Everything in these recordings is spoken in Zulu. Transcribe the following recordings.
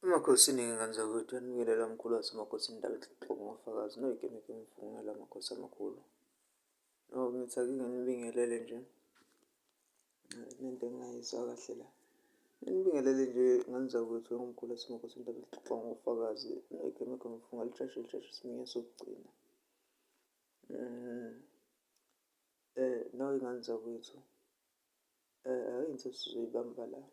Emakhosini-ke ngane zakwethu, uyanibingelela mkhulu waseMakhosini Ndaba ngofakazi noyigemegeme mfungela amakhosi amakhulu. No, ngithi ake nginibingelele nje, kunento engingayizwa kahle la. Nginibingelele nje ngane zakwethu, ngomkhulu waseMakhosini Ndaba ngofakazi noyigemegeme mfungela ijaji elijaji isiminya sokugcina. No y'ngane zakwethu, ake ngithi sizoyibamba la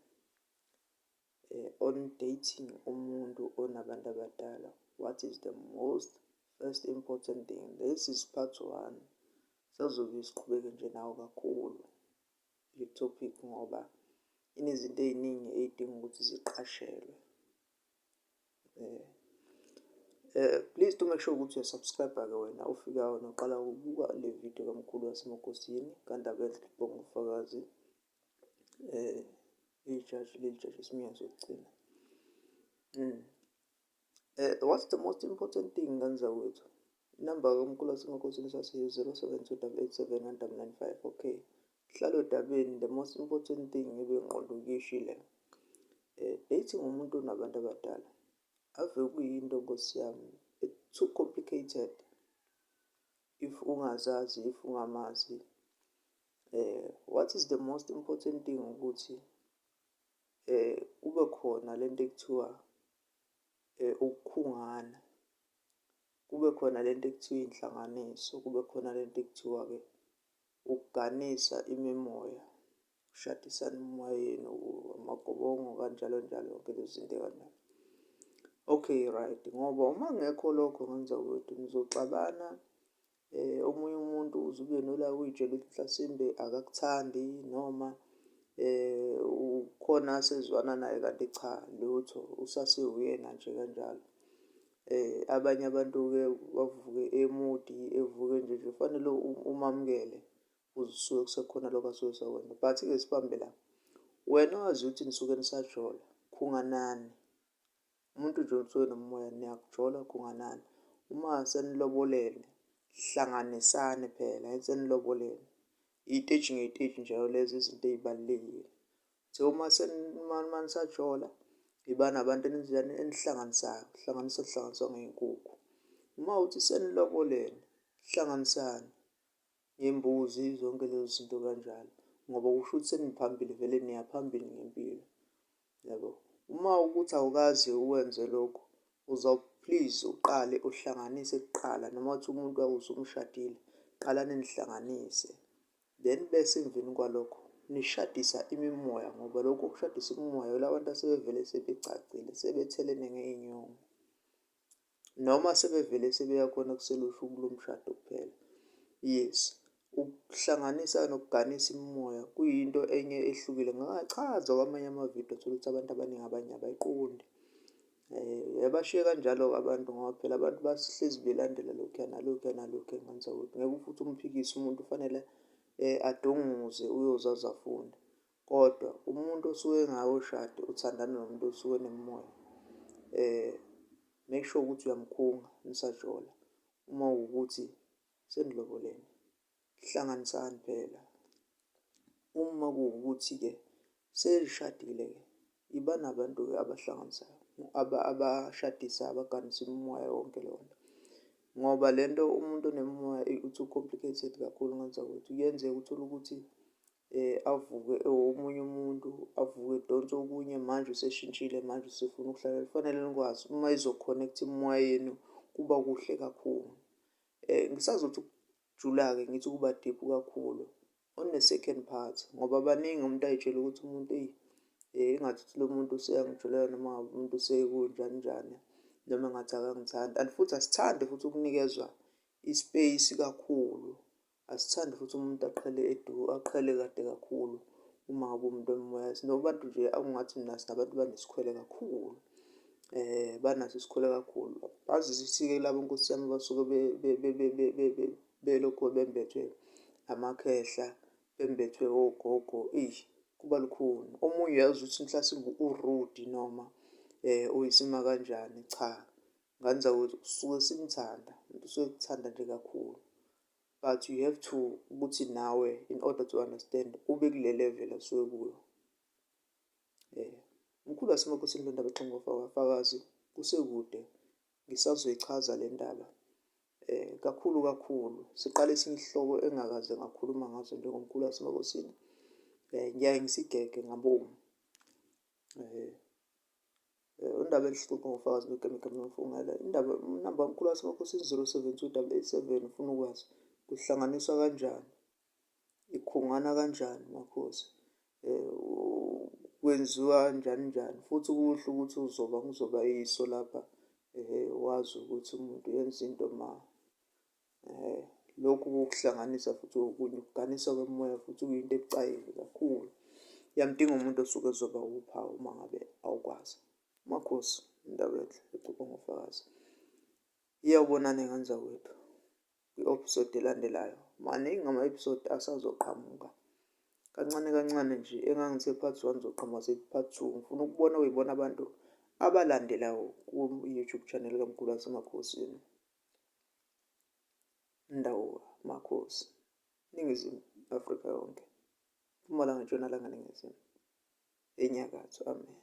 on dating umuntu onabantu abadala, what is the most first important thing? This is part one, sazobuye siqhubeke nje nawo kakhulu le topic ngoba inezinto ey'ningi ey'dinga ukuthi ziqashelwe. Please do make sure ukuthi uyasubscribe-ke wena ofikayo noqala ukubuka le video kaMkhulu waseMakhosini kaNdabenhle Bongufakazi, ijaji lelijaji isiminya sokugcina. What's the most important thing, ngane zakwethu? Inamba kaMkhulu waseMakhosini isasiyi-072 887 1995. Okay, hlala odabeni. The most important thing ebengqondo ukuyishile, dating umuntu onabantu abadala ave kuyinto, nkosi yami, too complicated if ungazazi, if ungamazi. What is the most important thing ukuthi kube khona lento ekuthiwa ukukhungana, kube khona lento ekuthiwa inhlanganiso, kube khona lento ekuthiwa-ke ukuganisa imimoya, ukushadisana imimoya yenu, amagobongo, kanjalo njalo, yonke lezo zinto ey'kanjalo. Okay, right, ngoba uma kungekho lokho, ngane zakwethu, nizoxabana. Omunye umuntu uze ube nolaka, uy'tshele ukuthi mhlasimbe akakuthandi noma ukhona asezwana naye, kanti cha, lutho, usasewuyena nje kanjalo. Abanye abantu-ke bavuke e-moody, evuke nje nje fanele umamukele kuze kusuke kusekhona lokho asuke esakwenza. But-ke sibambe la, wena owazi ukuthi nisuke nisajola, khunganani. Umuntu nje osuke nomoya niyakujola, khunganani. Uma senilobolene, hlanganisani phela, angithi senilobolene, iy'teji ngey'teji njalo lezo izinto ey'balulekile. So uma nisajola, iba nabantu enihlanganisayo, hlanganisa kuhlanganiswa ngey'nkukhu. Uma kuwukuthi senilobolene, hlanganisani ngembuzi, zonke lezo zinto kanjalo, ngoba kusho ukuthi seniphambili vele, niya phambili ngempilo, yabo. Uma ukuthi awukaze ukwenze lokhu, please uqale uhlanganise kuqala, noma kuthiwa umuntu wakho usumshadile, qalani nihlanganise, then bese emveni kwalokho nishadisa imimoya, ngoba lokhu okushadisa imimoya yila bantu asebevele sebegcagcile, sebethelene ngey'nyongo noma sebevele sebeyakhona kuselusha kulo mshado kuphela. Yes, ukuhlanganisa nokuganisa imimoya kuyinto enye ehlukile. Ngingachaza kwamanye amavidiyo, thola ukuthi abantu abaningi abanye abayiqondi. Yabashiye kanjalo-ke abantu, ngoba phela abantu bahlezi belandela lokhuya nalokhuya nalokhuya, ngane zakwethu. Ngeke futhi umphikise umuntu, ufanele adunguze uyoze aze afunde. Kodwa umuntu osuke engakayoshadi uthandana nomuntu osuke enemimoya, make sure ukuthi uyamkhunga nisajola. Uma kuwukuthi senilobolene, hlanganisani phela. Uma kuwukuthi-ke senishadile-ke, iba nabantu-ke abahlanganisayo, abashadisayo, abaganisa imimoya, yonke leyo nto, ngoba lento umuntu onemimoya i-too complicated kakhulu, ngane zakwethu. Kuyenzeka uthole ukuthi avuke omunye umuntu, avuke edonsa okunye, manje useshintshile, manje usefuna ukuhlala. Kufanele nikwazi uma izo-connect imimoya yenu kuba kuhle kakhulu. Ngisazothi ukujula-ke, ngithi ukuba deep kakhulu on the second part, ngoba baningi umuntu ay'tshele ukuthi umuntu eyi engathi lo muntu useyangijolela, noma ngabe umuntu sekunjani njani, noma engathi akangithandi. And futhi asithandi futhi ukunikezwa i-space kakhulu, asithandi futhi umuntu aqhele aqhele kade kakhulu uma ngabe umuntu wemoya. Sinabantu nje okungathi mina sinabantu abanesikhwele kakhulu, banaso isikhwele kakhulu. Bazizisi-ke labo, nkosi yami, basuke belokhu bembethwe amakhehla, bembethwe ogogo, eyi kuba lukhuni. Omunye uyazi ukuthi mhlasimbe u-rude noma uyisima kanjani. Cha, ngane zakwethu, suke simthanda umuntu, usuke ekuthanda nje kakhulu, but you have to ukuthi nawe in order to understand ube kule level asuke kuyo. Umkhulu wasemakhosini lendaba exingofakazi kusekude ngisazoyichaza le ndaba kakhulu kakhulu. Siqale esinye isihloko engakaze ngakhuluma ngaso njengomkhulu wasemakhosini. Ngiyaye ngisigege ngabomu. Undaba enhloko ngofakazi begemegeme mfungela indaba inamba yomkhulu wasemakhosini 072 887 ufuna ukwazi kuhlanganiswa kanjani ikhungana kanjani makhosi kwenziwa njani njani futhi kuhle ukuthi uzoba ngizoba iso lapha wazi ukuthi umuntu yenza into ma lokhu kokuhlanganisa futhi okunye ukuganisa komoya futhi kuyinto ebucayi kakhulu. Uyamdinga umuntu osuke ezoba wuphawu uma ngabe awukwazi. Makhosi indaba enhle ecupha ngofakazi. Iyawubonana ngane zakwethu kwi-episode elandelayo. Maningi ama-episode asazoqhamuka kancane kancane nje engangithe part 1 zoqhamuka sethi part 2. Ngifuna ukubona uyibona abantu abalandelayo ku-YouTube channel kaMkhulu wasemakhosini. Ndawo makhosi Ningizimu Afrika yonke, Mpumalanga, Ntshonalanga, Ningizimu, eNyakatho. Amen.